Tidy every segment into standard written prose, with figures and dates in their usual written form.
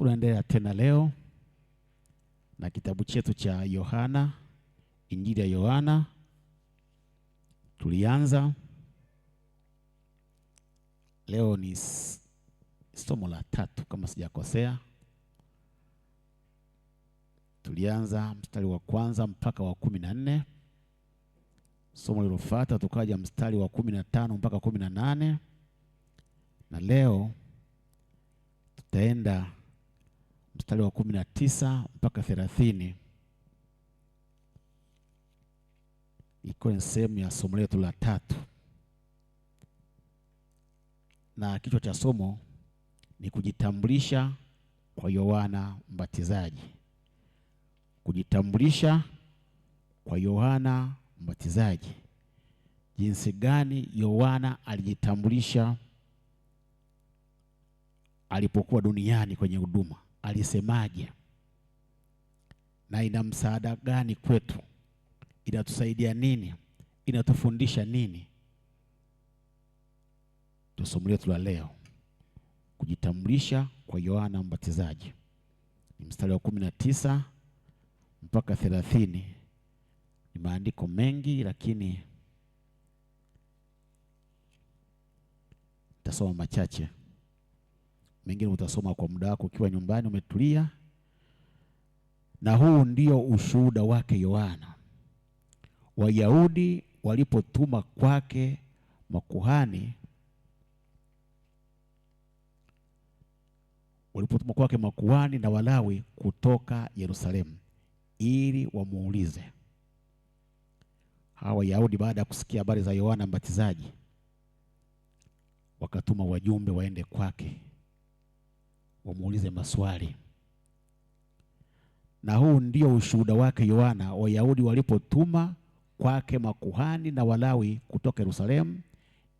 Tunaendelea tena leo na kitabu chetu cha Yohana, Injili ya Yohana. Tulianza leo, ni somo la tatu kama sijakosea. Tulianza mstari wa kwanza mpaka wa 14. Somo lilofuata tukaja mstari wa 15 mpaka 18, na leo tutaenda mstari wa 19 mpaka 30, ikiwa ni sehemu ya somo letu la tatu, na kichwa cha somo ni kujitambulisha kwa Yohana Mbatizaji. Kujitambulisha kwa Yohana Mbatizaji. Jinsi gani Yohana alijitambulisha alipokuwa duniani kwenye huduma? Alisemaje? Na ina msaada gani kwetu? Inatusaidia nini? Inatufundisha nini? Somo letu la leo, kujitambulisha kwa Yohana Mbatizaji, ni mstari wa 19 mpaka 30. Ni maandiko mengi, lakini nitasoma machache. Mengine utasoma kwa muda wako ukiwa nyumbani umetulia. Na huu ndio ushuhuda wake Yohana. Wayahudi walipotuma kwake makuhani, walipotuma kwake makuhani na Walawi kutoka Yerusalemu ili wamuulize. Hawa Wayahudi baada ya kusikia habari za Yohana Mbatizaji wakatuma wajumbe waende kwake wamuulize maswali. Na huu ndio ushuhuda wake Yohana, Wayahudi walipotuma kwake makuhani na Walawi kutoka Yerusalemu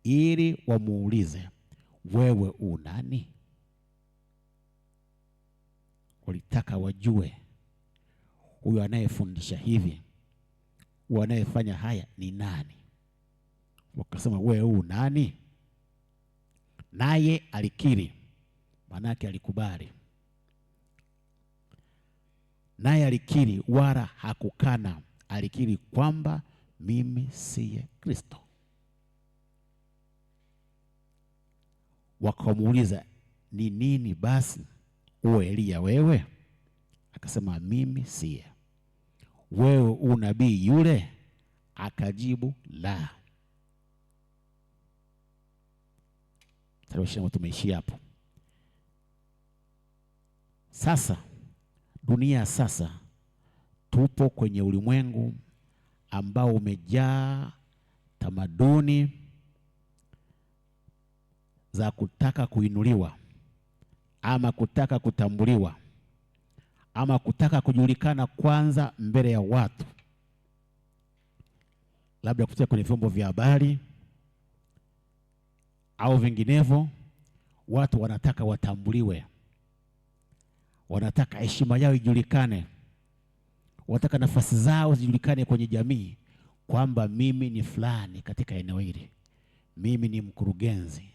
ili wamuulize, wewe u nani? Walitaka wajue huyu anayefundisha hivi, huyu anayefanya haya ni nani? Wakasema, wewe u nani? Naye alikiri, manake alikubali. Naye alikiri, wala hakukana, alikiri kwamba mimi siye Kristo. Wakamuuliza, ni nini basi? Uwe Eliya wewe? Akasema, mimi siye. Wewe u nabii yule? Akajibu, la. Tumeishia hapo. Sasa dunia sasa, tupo kwenye ulimwengu ambao umejaa tamaduni za kutaka kuinuliwa ama kutaka kutambuliwa ama kutaka kujulikana kwanza mbele ya watu, labda kupitia kwenye vyombo vya habari au vinginevyo. Watu wanataka watambuliwe, wanataka heshima yao ijulikane, wanataka nafasi zao zijulikane kwenye jamii, kwamba mimi ni fulani katika eneo hili, mimi ni mkurugenzi,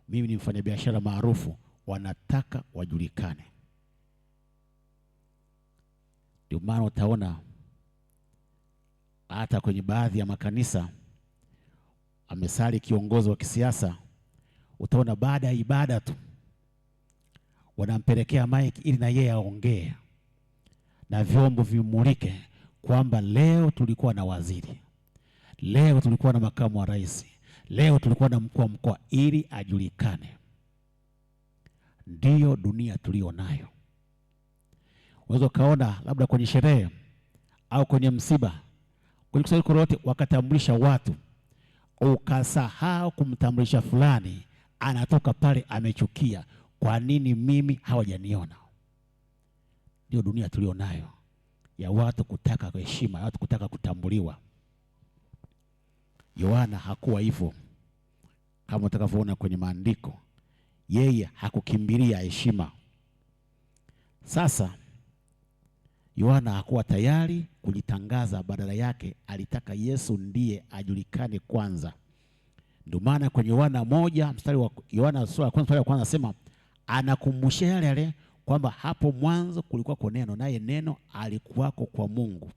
mimi ni mfanyabiashara maarufu. Wanataka wajulikane. Ndio maana utaona hata kwenye baadhi ya makanisa amesali kiongozi wa kisiasa, utaona baada ya ibada tu wanampelekea mic ili na yeye aongee na vyombo vimulike kwamba leo tulikuwa na waziri, leo tulikuwa na makamu wa rais, leo tulikuwa na mkuu wa mkoa, ili ajulikane. Ndiyo dunia tulio nayo. Unaweza kaona labda kwenye sherehe au kwenye msiba, kwenye kusanyiko lolote, wakatambulisha watu, ukasahau kumtambulisha fulani, anatoka pale amechukia, kwa nini mimi hawajaniona? Ndio dunia tulio nayo ya watu kutaka heshima, ya watu kutaka kutambuliwa. Yohana hakuwa hivyo, kama utakavyoona kwenye maandiko. Yeye hakukimbilia heshima. Sasa Yohana hakuwa tayari kujitangaza, badala yake alitaka Yesu ndiye ajulikane kwanza. Ndio maana kwenye Yohana 1 mstari wa Yohana sura ya kwanza mstari wa kwanza anasema, anakumbushia yale yale kwamba hapo mwanzo kulikuwa kwa neno, naye neno alikuwako kwa Mungu,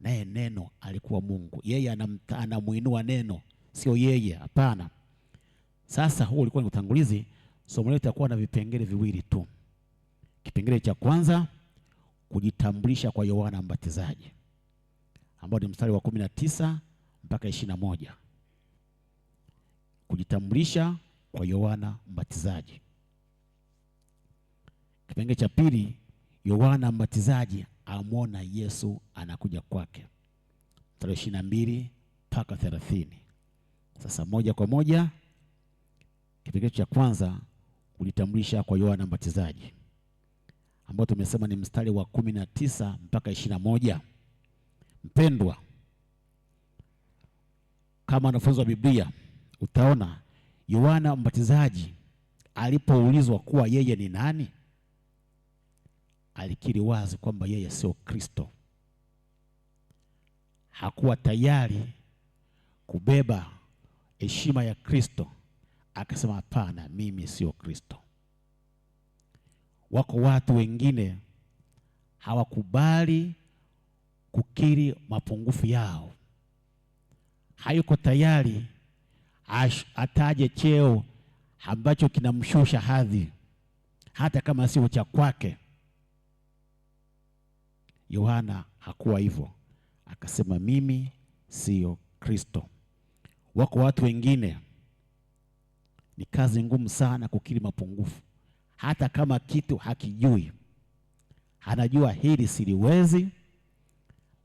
naye neno alikuwa Mungu. Yeye anamuinua neno, sio yeye, hapana. Sasa huo ulikuwa ni utangulizi. Somo letu litakuwa na vipengele viwili tu. Kipengele cha kwanza, kujitambulisha kwa Yohana Mbatizaji, ambao ni mstari wa 19 mpaka 21. Kujitambulisha kwa Yohana Mbatizaji. Kipengele cha pili, Yohana Mbatizaji amwona Yesu anakuja kwake, mstari wa 22 mpaka 30. Sasa moja kwa moja, kipengele cha kwanza, kujitambulisha kwa Yohana Mbatizaji, ambao tumesema ni mstari wa 19 mpaka 21. Mpendwa, kama wanafunzi wa Biblia utaona Yohana Mbatizaji alipoulizwa kuwa yeye ni nani, alikiri wazi kwamba yeye sio Kristo. Hakuwa tayari kubeba heshima ya Kristo, akasema hapana, mimi sio Kristo. Wako watu wengine hawakubali kukiri mapungufu yao. Hayuko tayari ataje cheo ambacho kinamshusha hadhi, hata kama sio cha kwake. Yohana hakuwa hivyo, akasema mimi sio Kristo. Wako watu wengine ni kazi ngumu sana kukiri mapungufu, hata kama kitu hakijui, anajua hili siliwezi,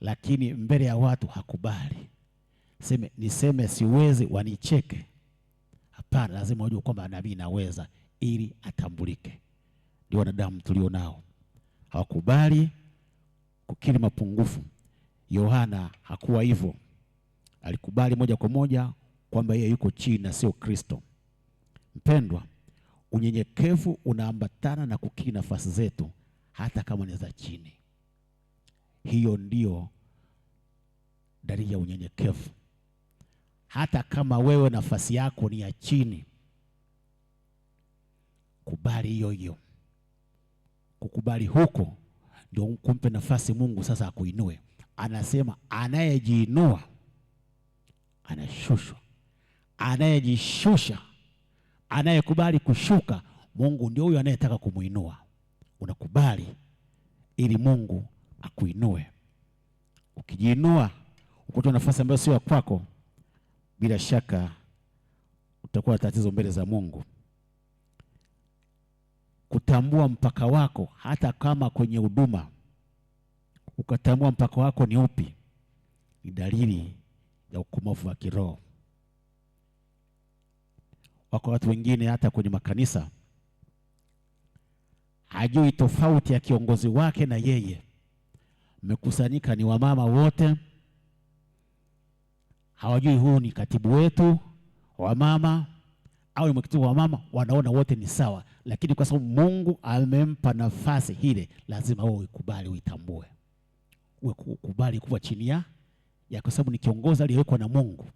lakini mbele ya watu hakubali. Seme, niseme siwezi wanicheke. Hapana, lazima wajue kwamba nabii naweza, ili atambulike. Ndio wanadamu tulio nao, hawakubali kukiri mapungufu. Yohana hakuwa hivyo, alikubali moja kwa moja kwamba yeye yuko chini na sio Kristo. Mpendwa, unyenyekevu unaambatana na kukiri nafasi zetu, hata kama ni za chini. Hiyo ndio dalili ya unyenyekevu. Hata kama wewe nafasi yako ni ya chini, kubali hiyo hiyo. Kukubali huko ndio kumpe nafasi Mungu sasa akuinue. Anasema anayejiinua anashushwa, anayejishusha, anayekubali kushuka, Mungu ndio huyo anayetaka kumuinua. Unakubali ili Mungu akuinue. Ukijiinua ukuta nafasi ambayo sio ya kwako, bila shaka utakuwa na tatizo mbele za Mungu. Kutambua mpaka wako, hata kama kwenye huduma ukatambua mpaka wako ni upi, ni dalili ya ukomavu wa kiroho. Wako watu wengine hata kwenye makanisa hajui tofauti ya kiongozi wake na yeye. Mmekusanyika ni wamama wote, hawajui huu ni katibu wetu wa mama au ni mwenyekiti wa mama, wanaona wote ni sawa. Lakini kwa sababu Mungu amempa nafasi ile, lazima wewe uikubali, uitambue, uwe kukubali kuwa chini ya, kwa sababu ni kiongozi aliyewekwa na Mungu.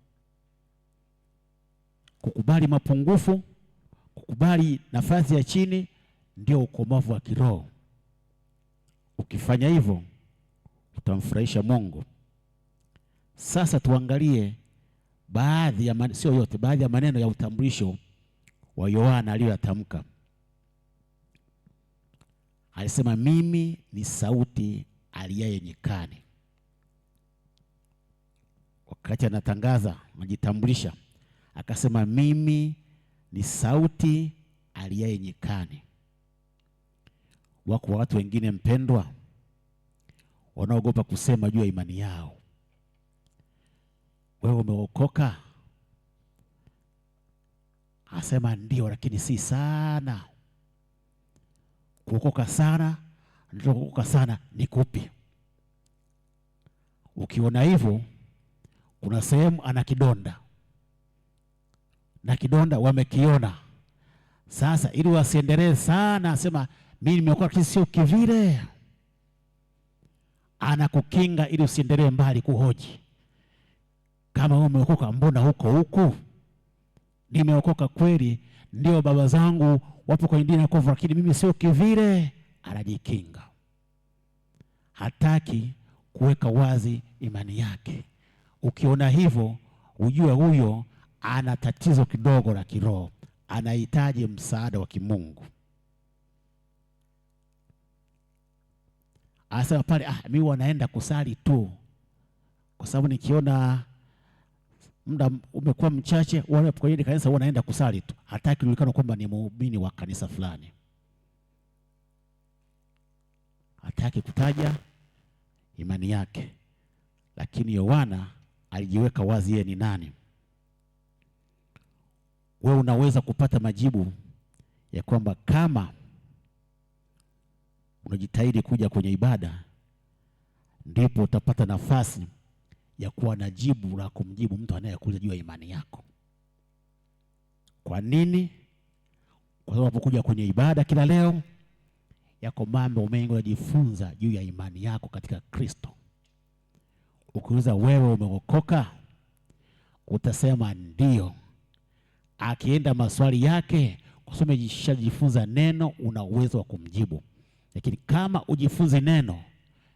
Kukubali mapungufu, kukubali nafasi ya chini, ndio ukomavu wa kiroho. Ukifanya hivyo utamfurahisha Mungu. Sasa tuangalie baadhi ya, sio yote, baadhi ya maneno ya utambulisho wa Yohana aliyoyatamka. Alisema mimi ni sauti aliaye nyikani. Wakati anatangaza, anajitambulisha, akasema mimi ni sauti aliaye nyikani. Wako watu wengine mpendwa, wanaogopa kusema juu ya imani yao. Wewe umeokoka? Asema ndio, lakini si sana. Kuokoka sana, ndio kuokoka sana ni kupi? Ukiona hivyo, kuna sehemu ana kidonda, na kidonda wamekiona. Sasa ili wasiendelee sana, asema mimi nimeokoka lakini sio kivile. Anakukinga ili usiendelee mbali kuhoji. Kama wewe umeokoka, mbona huko huku? Nimeokoka kweli, ndio baba zangu wapo kwenye dini ya wokovu, lakini mimi sio kivile. Anajikinga, hataki kuweka wazi imani yake. Ukiona hivyo, ujue huyo ana tatizo kidogo la kiroho, anahitaji msaada wa kimungu. Anasema pale, mimi wanaenda kusali tu, kwa sababu nikiona muda umekuwa mchache, wale kwenye kanisa wanaenda kusali tu. Hataki kujulikana kwamba ni muumini wa kanisa fulani, hataki kutaja imani yake. Lakini Yohana alijiweka wazi yeye ni nani. Wewe unaweza kupata majibu ya kwamba kama unajitahidi kuja kwenye ibada, ndipo utapata nafasi ya kuwa na jibu la kumjibu mtu anayekuuliza juu ya imani yako. Kwa nini? Kwa sababu unapokuja kwenye ibada kila leo, yako mambo mengi unajifunza juu ya imani yako katika Kristo. Ukiuliza wewe umeokoka, utasema ndio. Akienda maswali yake, kwa sababu umeshajifunza neno, una uwezo wa kumjibu. Lakini kama ujifunze neno,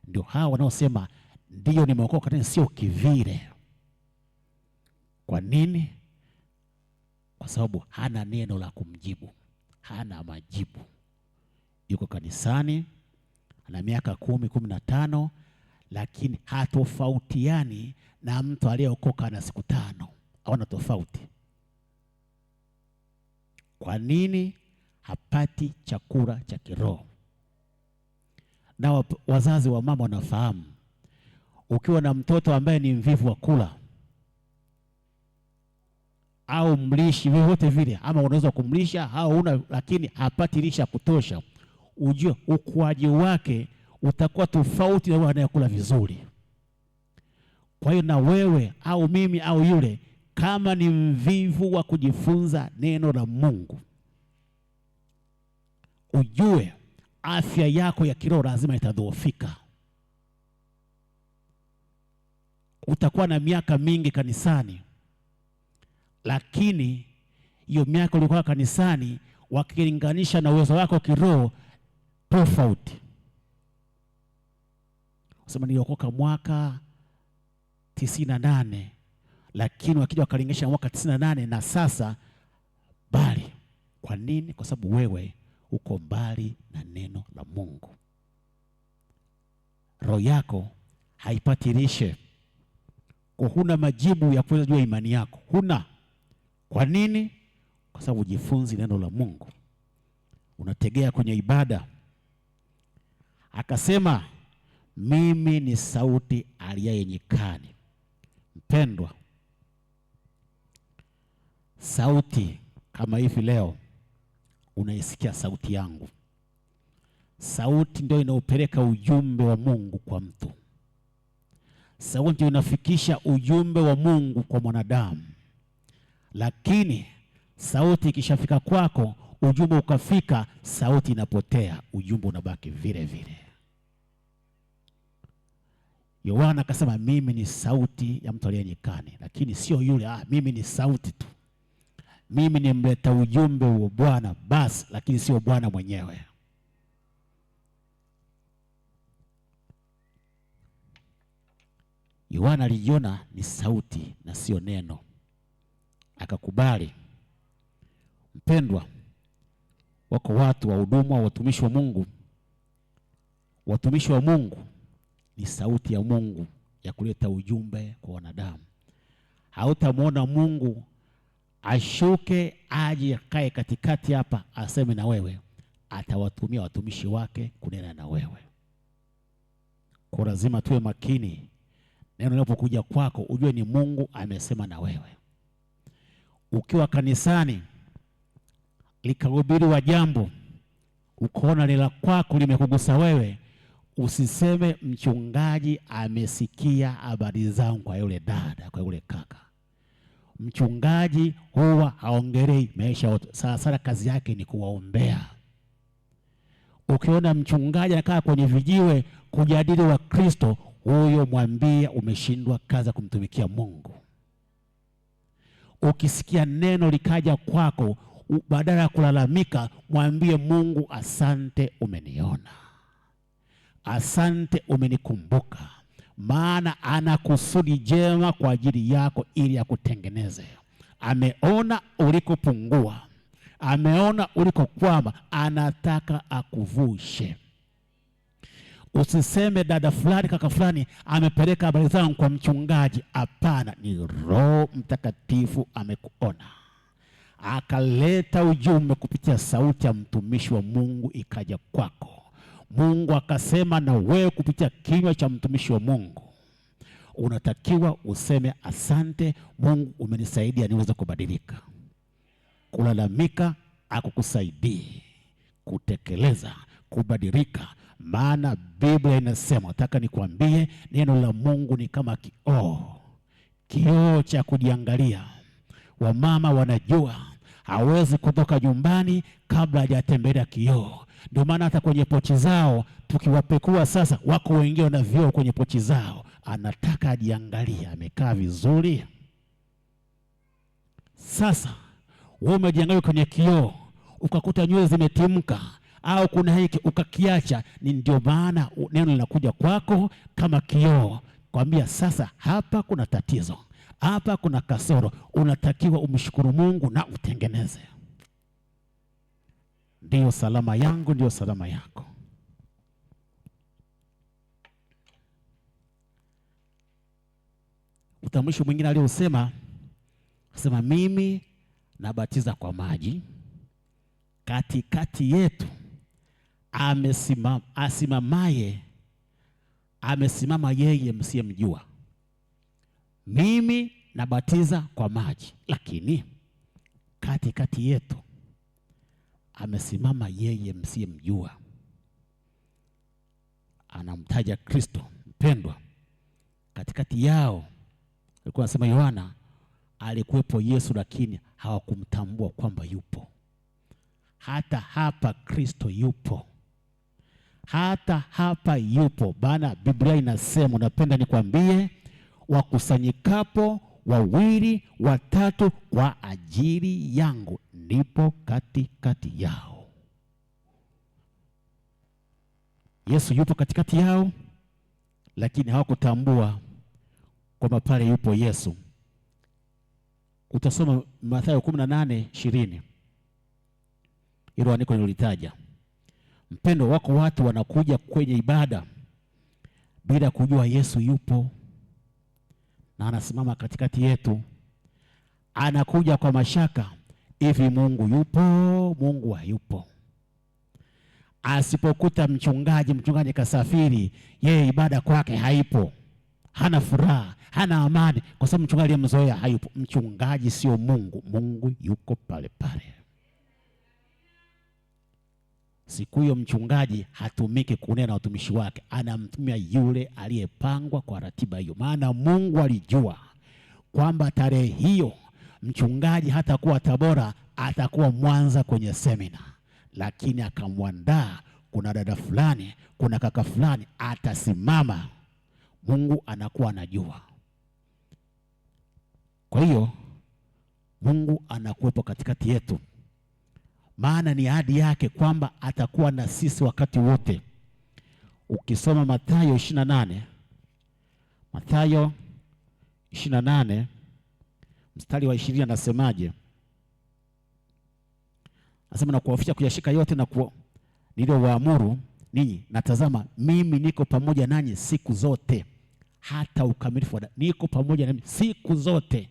ndio hao wanaosema ndio nimeokoka, tena sio kivile. Kwa nini? Kwa sababu hana neno la kumjibu, hana majibu. Yuko kanisani, ana miaka 10, 15, lakini hatofautiani na mtu aliyeokoka na siku 5. Hawana tofauti. Kwa nini? Hapati chakula cha kiroho. Na wazazi wa mama wanafahamu, ukiwa na mtoto ambaye ni mvivu wa kula au mlishi vyovyote vile, ama unaweza kumlisha au una, lakini hapati lisha kutosha, ujue ukuaji wake utakuwa tofauti na yule anayekula vizuri. Kwa hiyo na wewe au mimi au yule, kama ni mvivu wa kujifunza neno la Mungu, ujue afya yako ya kiroho lazima itadhoofika. Utakuwa na miaka mingi kanisani, lakini hiyo miaka ulikuwa kanisani wakilinganisha na uwezo wako kiroho tofauti. Sema niliokoka mwaka 98, lakini wakija wakalinganisha mwaka 98 na sasa, bali. Kwa nini? Kwa sababu wewe uko mbali na neno la Mungu. Roho yako haipati lishe. Kwa huna majibu ya kuweza jua imani yako. Huna. Kwa nini? Kwa sababu hujifunzi neno la Mungu. Unategea kwenye ibada. Akasema mimi ni sauti aliaye nyikani. Mpendwa, sauti kama hivi leo unaisikia sauti yangu. Sauti ndio inaopeleka ujumbe wa Mungu kwa mtu. Sauti inafikisha ujumbe wa Mungu kwa mwanadamu. Lakini sauti ikishafika kwako, ujumbe ukafika, sauti inapotea, ujumbe unabaki vile vile. Yohana akasema mimi ni sauti ya mtu aliye nyikani, lakini sio yule, mimi ni sauti tu. Mimi ni mleta ujumbe wa Bwana basi, lakini sio Bwana mwenyewe. Yohana alijiona ni sauti na sio neno, akakubali. Mpendwa, wako watu wahudumu au watumishi wa Mungu. Watumishi wa Mungu ni sauti ya Mungu ya kuleta ujumbe kwa wanadamu. Hautamuona Mungu ashuke aje akae katikati hapa aseme na wewe. Atawatumia watumishi wake kunena na wewe. Kwa lazima tuwe makini. Neno linapokuja kwako ujue ni Mungu amesema na wewe. Ukiwa kanisani likahubiriwa jambo, ukaona lila kwako limekugusa wewe, usiseme mchungaji amesikia habari zangu kwa yule dada, kwa yule kaka. Mchungaji huwa haongelei maisha yote. Sana sana kazi yake ni kuwaombea. Ukiona mchungaji anakaa kwenye vijiwe kujadili wa Kristo, huyo mwambie umeshindwa kazi ya kumtumikia Mungu. Ukisikia neno likaja kwako, Badala ya kulalamika, mwambie Mungu, asante umeniona, asante umenikumbuka, maana ana kusudi jema kwa ajili yako ili akutengeneze. Ameona ulikopungua, ameona ulikokwama, anataka akuvushe. Usiseme dada fulani, kaka fulani amepeleka habari zangu kwa mchungaji. Hapana, ni Roho Mtakatifu amekuona, akaleta ujumbe kupitia sauti ya mtumishi wa Mungu ikaja kwako. Mungu akasema na wewe kupitia kinywa cha mtumishi wa Mungu. Unatakiwa useme asante Mungu, umenisaidia niweze kubadilika. Kulalamika hakukusaidii kutekeleza, kubadilika. Maana Biblia inasema, nataka nikwambie, neno la Mungu ni kama kioo, kioo cha kujiangalia. Wamama wanajua hawezi kutoka nyumbani kabla hajatembelea kioo. Ndio maana hata kwenye pochi zao tukiwapekua sasa, wako wengine na vioo kwenye pochi zao, anataka ajiangalie amekaa vizuri. Sasa wewe umejiangalia kwenye kioo ukakuta nywele zimetimka au kuna hiki ukakiacha, ni ndio maana neno linakuja kwako kama kioo, kwambia sasa hapa kuna tatizo, hapa kuna kasoro, unatakiwa umshukuru Mungu na utengeneze. Ndiyo salama yangu, ndiyo salama yako. Utambulisho mwingine aliosema, sema mimi nabatiza kwa maji, katikati yetu asimamaye amesimama yeye msiyemjua. Mimi nabatiza kwa maji, lakini katikati yetu amesimama yeye msiyemjua. Anamtaja Kristo mpendwa. Katikati yao alikuwa anasema Yohana, alikuwepo Yesu, lakini hawakumtambua kwamba yupo. Hata hapa Kristo yupo, hata hapa yupo. Bana, Biblia inasema, napenda nikwambie, wakusanyikapo wawili watatu kwa ajili yangu, ndipo katikati yao. Yesu yupo katikati yao, lakini hawakutambua kwamba pale yupo Yesu. Utasoma Mathayo 18:20, hilo andiko nilolitaja. Mpendo wako, watu wanakuja kwenye ibada bila kujua Yesu yupo na anasimama katikati yetu. Anakuja kwa mashaka, hivi Mungu yupo? Mungu hayupo. Asipokuta mchungaji, mchungaji kasafiri, yeye ibada kwake haipo, hana furaha, hana amani, kwa sababu mchungaji aliyemzoea hayupo. Mchungaji sio Mungu, Mungu yuko pale pale. Siku hiyo mchungaji hatumiki kunena na watumishi wake, anamtumia yule aliyepangwa kwa ratiba hiyo. Maana Mungu alijua kwamba tarehe hiyo mchungaji hatakuwa Tabora, atakuwa Mwanza kwenye semina, lakini akamwandaa, kuna dada fulani, kuna kaka fulani atasimama. Mungu anakuwa anajua. Kwa hiyo Mungu anakuwepo katikati yetu, maana ni ahadi yake kwamba atakuwa na sisi wakati wote. Ukisoma Mathayo 28, Mathayo 28 mstari wa 20 anasemaje? Anasema, na kuwaficha kuyashika yote na niliyowaamuru ninyi, na tazama mimi niko pamoja nanyi siku zote hata ukamilifu wa. Niko pamoja nanyi siku zote,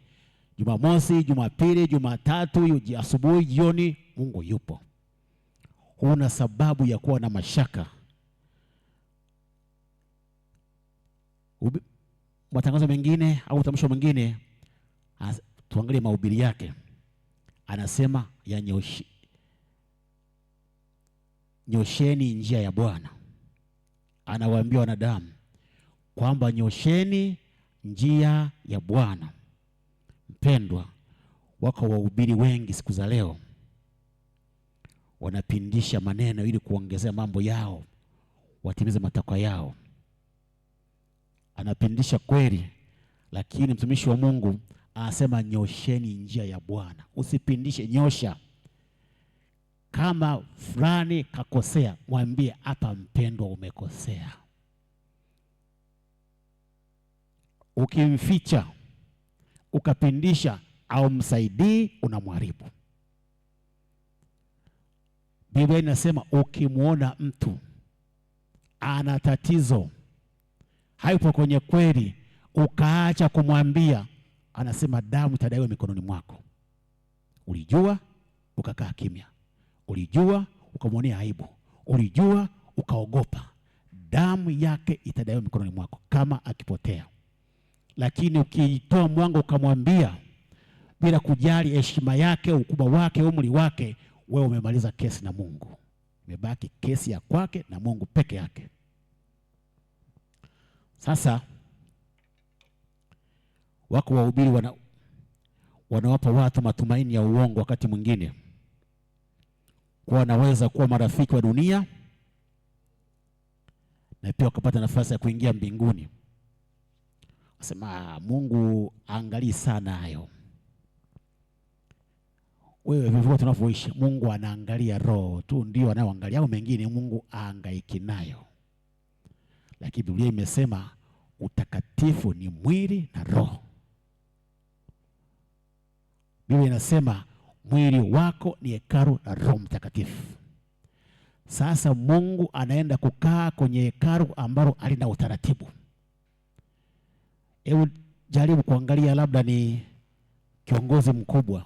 Jumamosi, Jumapili, Jumatatu, asubuhi, jioni, Mungu yupo. Huna sababu ya kuwa na mashaka. Matangazo mengine au utamsho mwingine, tuangalie mahubiri yake. Anasema ya nyosheni njia ya Bwana. Anawaambia wanadamu kwamba nyosheni njia ya Bwana. Mpendwa, wako wahubiri wengi siku za leo wanapindisha maneno ili kuongezea mambo yao, watimize matakwa yao. Anapindisha kweli, lakini mtumishi wa Mungu anasema nyosheni njia ya Bwana. Usipindishe, nyosha. Kama fulani kakosea, mwambie hapa, mpendwa, umekosea. Ukimficha, ukapindisha, au msaidii, unamharibu. Biblia inasema ukimwona mtu ana tatizo, hayupo kwenye kweli, ukaacha kumwambia, anasema damu itadaiwa mikononi mwako. Ulijua ukakaa kimya, ulijua ukamwonea aibu, ulijua ukaogopa, damu yake itadaiwa mikononi mwako kama akipotea. Lakini ukitoa mwanga ukamwambia bila kujali heshima yake, ukubwa wake, umri wake, wewe umemaliza kesi na Mungu. Imebaki kesi ya kwake na Mungu peke yake. Sasa wako wahubiri wanawapa watu matumaini ya uongo wakati mwingine, kwa wanaweza kuwa marafiki wa dunia na pia wakapata nafasi ya kuingia mbinguni. Wasema Mungu angalii sana hayo. Wewe vivyo tunavyoishi, Mungu anaangalia roho tu, ndio anayoangalia, au mengine Mungu ahangaiki nayo. Lakini Biblia imesema utakatifu ni mwili na roho. Biblia inasema mwili wako ni hekalu la Roho Mtakatifu. Sasa Mungu anaenda kukaa kwenye hekalu ambalo halina utaratibu. Hebu jaribu kuangalia, labda ni kiongozi mkubwa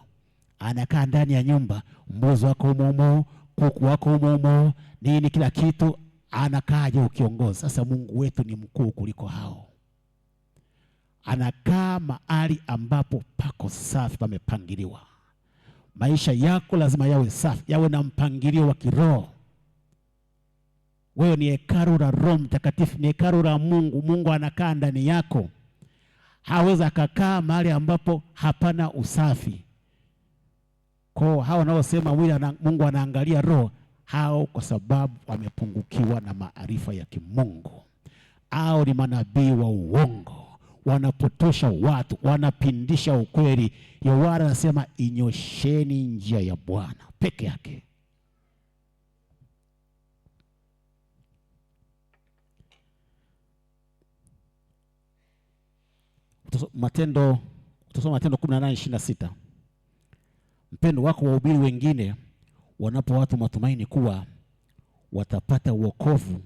anakaa ndani ya nyumba, mbuzi wako humo humo, kuku wako humo humo, nini kila kitu, anakaaje ukiongozi? Sasa Mungu wetu ni mkuu kuliko hao. Anakaa mahali ambapo pako safi, pamepangiliwa. Maisha yako lazima yawe safi, yawe na mpangilio wa kiroho. Wewe ni hekalu la Roho Mtakatifu, ni hekalu la Mungu. Mungu anakaa ndani yako. Hawezi akakaa mahali ambapo hapana usafi. Kwa hao wanaosema Mungu anaangalia roho, hao kwa sababu wamepungukiwa na maarifa ya kimungu, au ni manabii wa uongo, wanapotosha watu, wanapindisha ukweli. Yohana anasema inyosheni njia ya Bwana peke yake. Matendo, utasoma Matendo 18:26. Mpendo wako wahubiri wengine wanapo watu matumaini kuwa watapata wokovu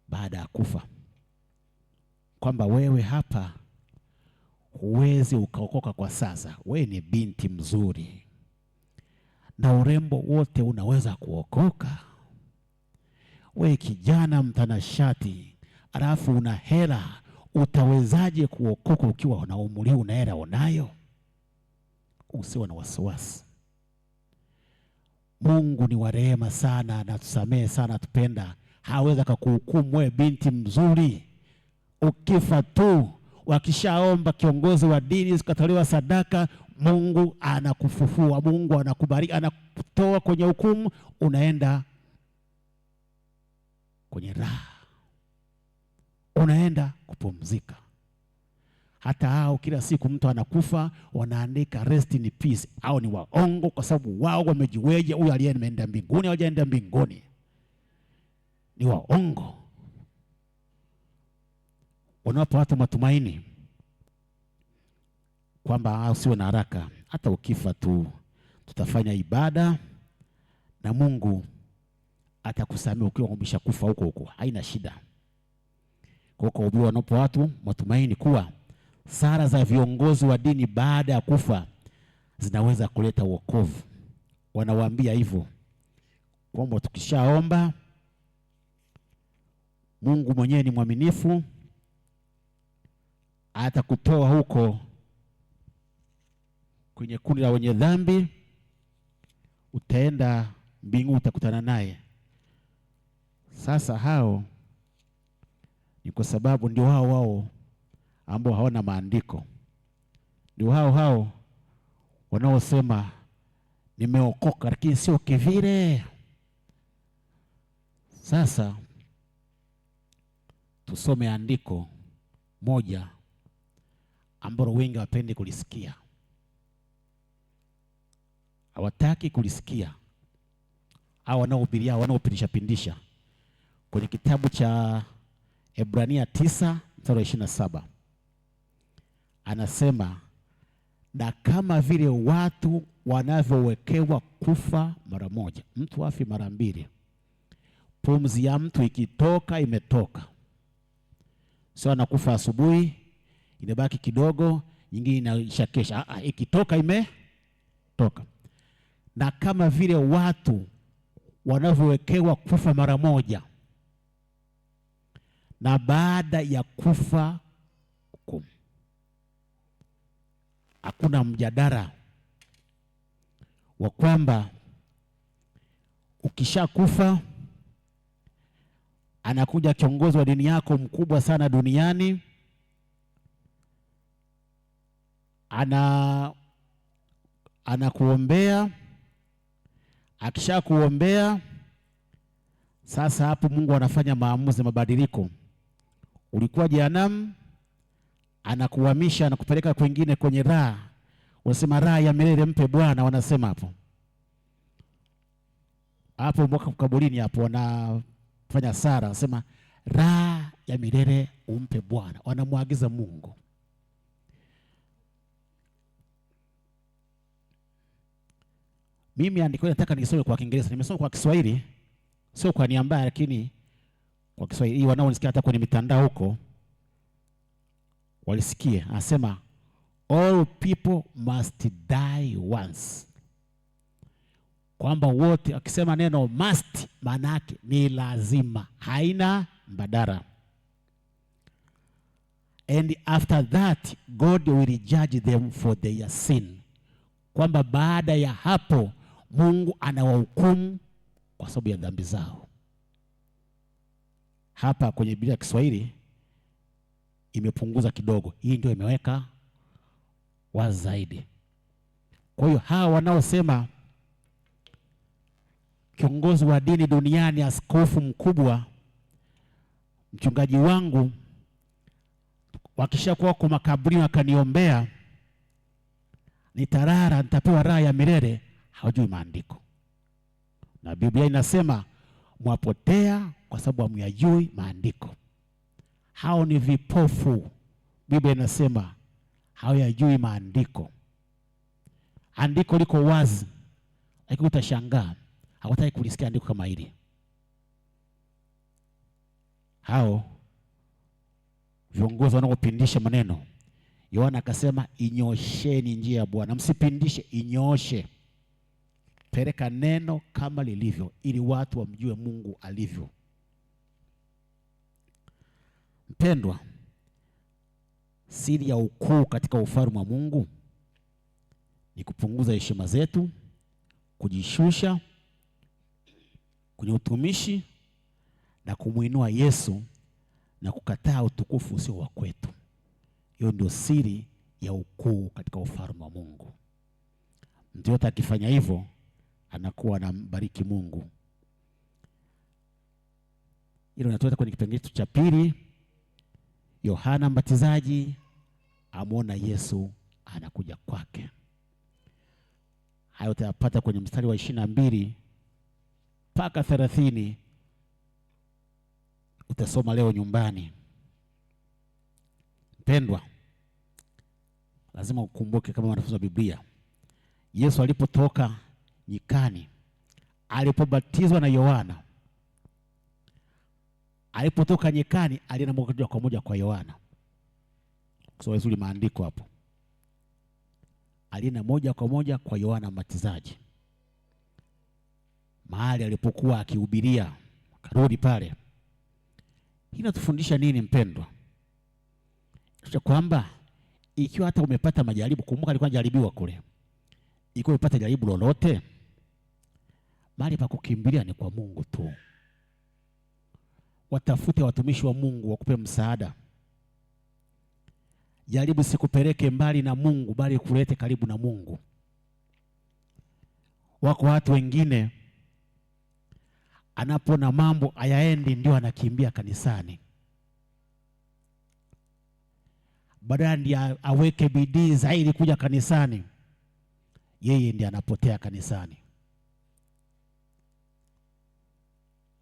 baada ya kufa, kwamba wewe hapa huwezi ukaokoka kwa sasa, wewe ni binti mzuri na urembo wote unaweza kuokoka, wewe kijana mtanashati alafu una hela, utawezaje kuokoka ukiwa una umri, una hela unayo? Usiwe na wasiwasi. Mungu ni wa rehema sana, anatusamehe sana, atupenda. Hawezi akakuhukumu wewe binti mzuri. Ukifa tu, wakishaomba kiongozi wa dini zikatolewa sadaka, Mungu anakufufua, Mungu anakubariki, anakutoa kwenye hukumu, unaenda kwenye raha, unaenda kupumzika. Hata hao kila siku mtu anakufa wanaandika rest in peace, au ni waongo kwa sababu wao wamejiweje, huyu aliyeenda mbinguni au hajaenda mbinguni? Ni waongo. Wanawapa watu matumaini kwamba usiwe na haraka, hata ukifa tu tutafanya ibada na Mungu atakusamehe ukiwa umeshakufa huko huko, haina shida. Kwa hiyo wanawapa watu matumaini kuwa sala za viongozi wa dini baada ya kufa zinaweza kuleta wokovu. Wanawaambia hivyo kwamba tukishaomba, Mungu mwenyewe ni mwaminifu, atakutoa huko kwenye kundi la wenye dhambi, utaenda mbinguni, utakutana naye. Sasa hao ni kwa sababu ndio hao wao ambao hawana maandiko, ndio hao hao wanaosema nimeokoka lakini sio kivile. Sasa tusome andiko moja ambalo wengi hawapendi kulisikia. Hawataki kulisikia. Hao wanaohubiria, wanaopindisha pindisha. Kwenye kitabu cha Ebrania 9 mstari wa 27 anasema, na kama vile watu wanavyowekewa kufa mara moja, mtu afi mara mbili. Pumzi ya mtu ikitoka imetoka. Sio anakufa asubuhi, inabaki kidogo, nyingine inaisha kesha. Ikitoka imetoka. Na kama vile watu wanavyowekewa kufa mara moja, na baada ya kufa hukumu. Hakuna mjadala wa kwamba ukishakufa anakuja kiongozi wa dini yako mkubwa sana duniani, anakuombea. Akishakuombea sasa, hapo Mungu anafanya maamuzi, mabadiliko. Ulikuwa jehanamu, anakuhamisha, anakupeleka kwingine kwenye raha. Wanasema raha ya milele mpe Bwana, wanasema hapo hapo mwaka kaburini hapo wanafanya sala, wanasema raha ya milele umpe Bwana, wanamwagiza Mungu. Mimi andiko nataka nisome kwa Kiingereza, nimesoma kwa Kiswahili, sio kwa nia mbaya, lakini kwa Kiswahili wanaonisikia hata kwenye mitandao huko walisikie. Anasema all people must die once, kwamba wote, akisema neno must maana yake ni lazima, haina mbadala. And after that God will judge them for their sin, kwamba baada ya hapo Mungu anawahukumu kwa sababu ya dhambi zao. Hapa kwenye Biblia ya Kiswahili imepunguza kidogo, hii ndio imeweka wazi zaidi. Kwa hiyo hawa wanaosema kiongozi wa dini duniani, askofu mkubwa, mchungaji wangu, wakishakuwa kwa makaburini wakaniombea nitarara, nitapewa raha ya milele, hawajui maandiko. Na Biblia inasema mwapotea kwa sababu hamyajui maandiko. Hao ni vipofu. Biblia inasema hawayajui maandiko. Andiko liko wazi, lakini utashangaa hawataki kulisikia andiko kama hili. Hao viongozi wanaopindisha maneno, Yohana akasema inyosheni njia ya Bwana, msipindishe, inyooshe. Peleka neno kama lilivyo ili watu wamjue Mungu alivyo. Mpendwa, siri ya ukuu katika ufalme wa Mungu ni kupunguza heshima zetu, kujishusha kwenye utumishi na kumuinua Yesu na kukataa utukufu usio wa kwetu. Hiyo ndio siri ya ukuu katika ufalme wa Mungu. Mtu yote akifanya hivyo anakuwa anambariki Mungu. Hilo linatuleta kwenye kipengele cha pili. Yohana Mbatizaji amuona Yesu anakuja kwake. Hayo utayapata kwenye mstari wa 22 mpaka 30. Utasoma leo nyumbani. Mpendwa, lazima ukumbuke kama wanafunzi wa Biblia, Yesu alipotoka nyikani, alipobatizwa na Yohana, alipotoka nyikani alienda moja kwa moja kwa Yohana. Kusoma vizuri maandiko hapo. Alienda moja kwa moja kwa Yohana Mbatizaji, mahali alipokuwa akihubiria, karudi pale. Hii inatufundisha nini mpendwa? Kwamba ikiwa hata umepata majaribu, kumbuka alikuwa anajaribiwa kule. Ikiwa umepata jaribu lolote, mahali pa kukimbilia ni kwa Mungu tu. Watafute watumishi wa Mungu wakupe msaada. Jaribu sikupeleke mbali na Mungu, bali kulete karibu na Mungu. Wako watu wengine anapona mambo hayaendi ndio anakimbia kanisani. Badala ndiye aweke bidii zaidi kuja kanisani. Yeye ndiye anapotea kanisani.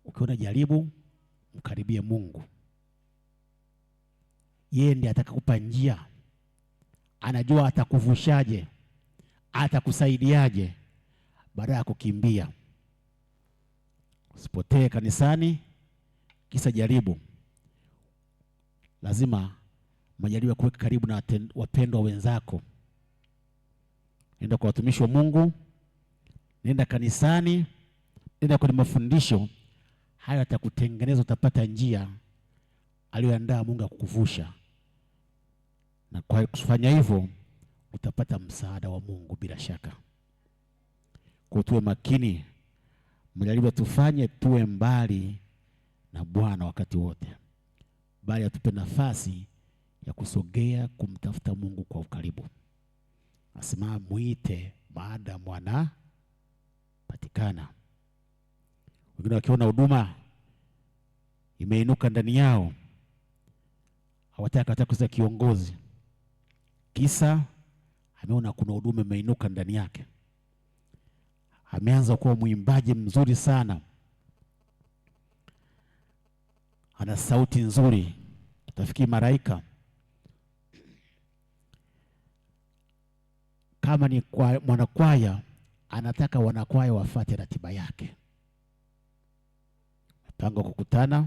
Ukiona jaribu, mkaribie Mungu. Yeye ndiye atakakupa njia, anajua atakuvushaje, atakusaidiaje, baada ya kukimbia. Usipotee kanisani kisa jaribu. Lazima majaribu ya kuweka karibu na wapendwa wenzako. Nenda kwa watumishi wa Mungu, nenda kanisani, nenda kwenye mafundisho. Hayo atakutengeneza, utapata njia aliyoandaa Mungu akukuvusha. Na kwa kufanya hivyo utapata msaada wa Mungu bila shaka. Kwa tuwe makini, majaribu tufanye tuwe mbali na Bwana wakati wote, bali atupe nafasi ya kusogea kumtafuta Mungu kwa ukaribu. Asema muite maadamu mwana patikana. Wengine wakiona huduma imeinuka ndani yao hawataka hata kuwa kiongozi, kisa ameona kuna huduma imeinuka ndani yake. Ameanza kuwa mwimbaji mzuri sana, ana sauti nzuri, utafikiri malaika. Kama ni kwa mwanakwaya, anataka wanakwaya wafuate ratiba yake. Mpango kukutana,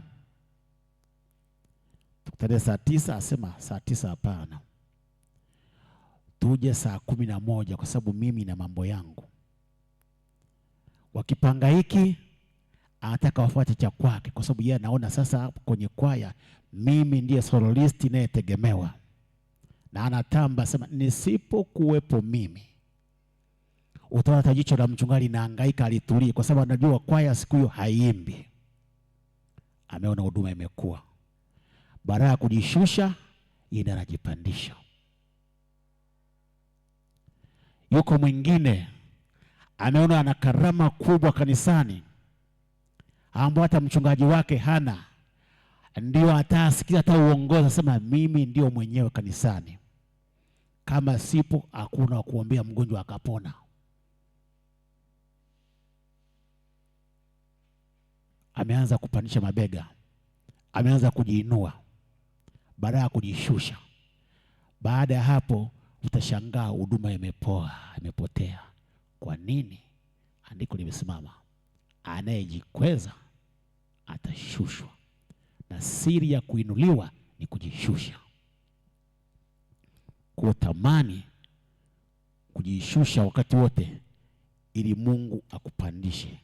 tukutane saa 9, asema saa 9 hapana, tuje saa 11 kwa sababu mimi na mambo yangu. Wakipanga hiki, anataka wafuate cha kwake, kwa sababu yeye anaona sasa kwenye kwaya mimi ndiye soloist inayetegemewa. Na anatamba sema nisipokuwepo mimi, utaona hata jicho la mchungaji linahangaika alitulie, kwa sababu anajua kwaya siku hiyo haiimbi. Ameona huduma imekuwa, baada ya kujishusha yeye anajipandisha. Yuko mwingine ameona ana karama kubwa kanisani ambapo hata mchungaji wake hana, ndio atasikia hata uongoza, sema mimi ndio mwenyewe kanisani, kama sipo hakuna kuombea mgonjwa akapona. Ameanza kupandisha mabega, ameanza kujiinua baada ya kujishusha. Baada ya hapo utashangaa huduma imepoa, imepotea. Kwa nini? Andiko limesimama, anayejikweza atashushwa, na siri ya kuinuliwa ni kujishusha. Kutamani kujishusha wakati wote ili Mungu akupandishe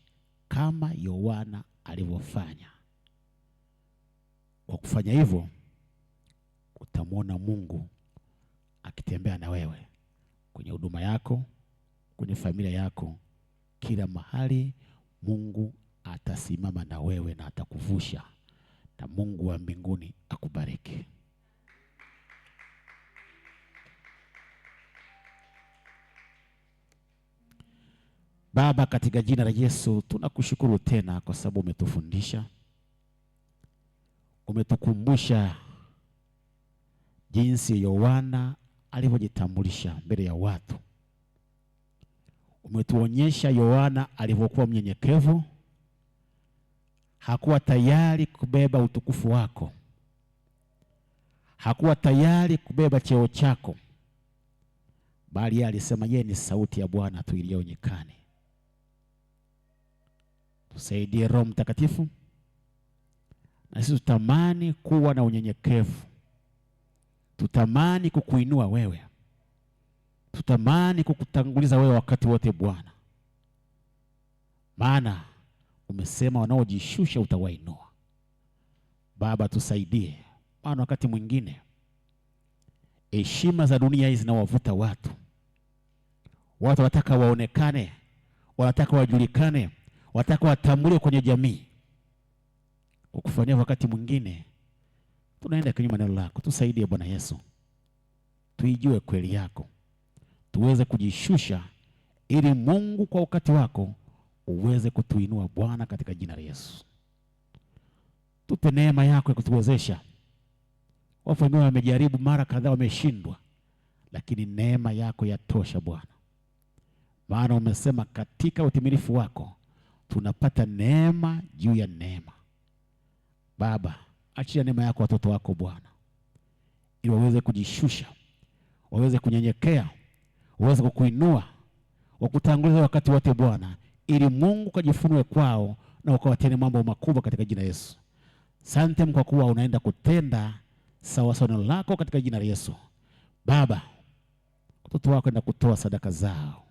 kama Yohana alivyofanya. Kwa kufanya hivyo utamwona Mungu akitembea na wewe kwenye huduma yako, kwenye familia yako, kila mahali Mungu atasimama na wewe na atakuvusha, na Mungu wa mbinguni akubariki. Baba, katika jina la Yesu tunakushukuru tena kwa sababu umetufundisha, umetukumbusha jinsi Yohana alivyojitambulisha mbele ya watu. Umetuonyesha Yohana alivyokuwa mnyenyekevu, hakuwa tayari kubeba utukufu wako, hakuwa tayari kubeba cheo chako, bali yeye alisema yeye ni sauti ya Bwana tu iliyo nyikani. Tusaidie Roho Mtakatifu, na sisi tutamani kuwa na unyenyekevu, tutamani kukuinua wewe, tutamani kukutanguliza wewe wakati wote Bwana, maana umesema wanaojishusha utawainua. Baba, tusaidie, maana wakati mwingine heshima za dunia hizi zinawavuta watu. Watu wanataka waonekane, wanataka wajulikane, wanataka watambuliwe kwenye jamii. Kwa kufanyia wakati mwingine tunaenda kinyume na neno lako. Tusaidie Bwana Yesu, tuijue kweli yako, tuweze kujishusha ili Mungu kwa wakati wako uweze kutuinua Bwana, katika jina la Yesu. Tupe neema yako ya kutuwezesha. Wapo wengine wamejaribu mara kadhaa wameshindwa, lakini neema yako yatosha Bwana. Maana umesema katika utimilifu wako tunapata neema juu ya neema. Baba, achia neema yako watoto wako Bwana, ili waweze kujishusha, waweze kunyenyekea, waweze kukuinua, wakutanguliza wakati wote Bwana, ili Mungu kajifunue kwao na ukawatende mambo makubwa katika jina Yesu. Sante kwa kuwa unaenda kutenda sawa sawa neno lako katika jina la Yesu. Baba, watoto wako enda kutoa sadaka zao,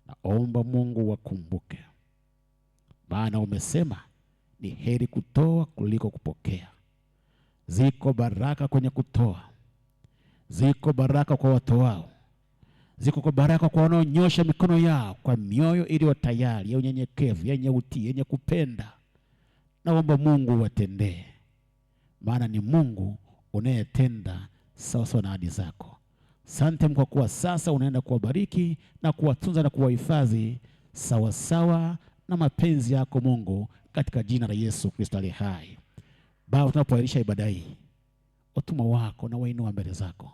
naomba Mungu wakumbuke, maana umesema ni heri kutoa kuliko kupokea. Ziko baraka kwenye kutoa, ziko baraka kwa watoao, ziko kwa baraka kwa wanaonyosha mikono yao kwa mioyo iliyo tayari, ya unyenyekevu, yenye utii, yenye kupenda. Naomba Mungu watendee, maana ni Mungu unayetenda sawa sawa na ahadi zako. Sante kwa kuwa sasa unaenda kuwabariki na kuwatunza na kuwahifadhi sawasawa na mapenzi yako Mungu, katika jina la Yesu Kristo aliye hai. Baba, tunapoahirisha ibada hii, watumwa wako na wainua mbele zako,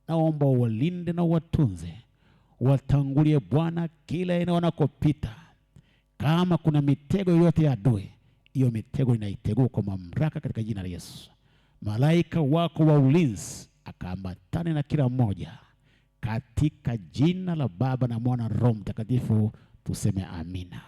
naomba uwalinde na uwatunze, watangulie Bwana kila eneo wanakopita. Kama kuna mitego yoyote ya adui, hiyo mitego inaitegua kwa mamlaka katika jina la Yesu. Malaika wako wa ulinzi akaambatane na kila mmoja katika jina la Baba na Mwana Roho Mtakatifu, tuseme amina.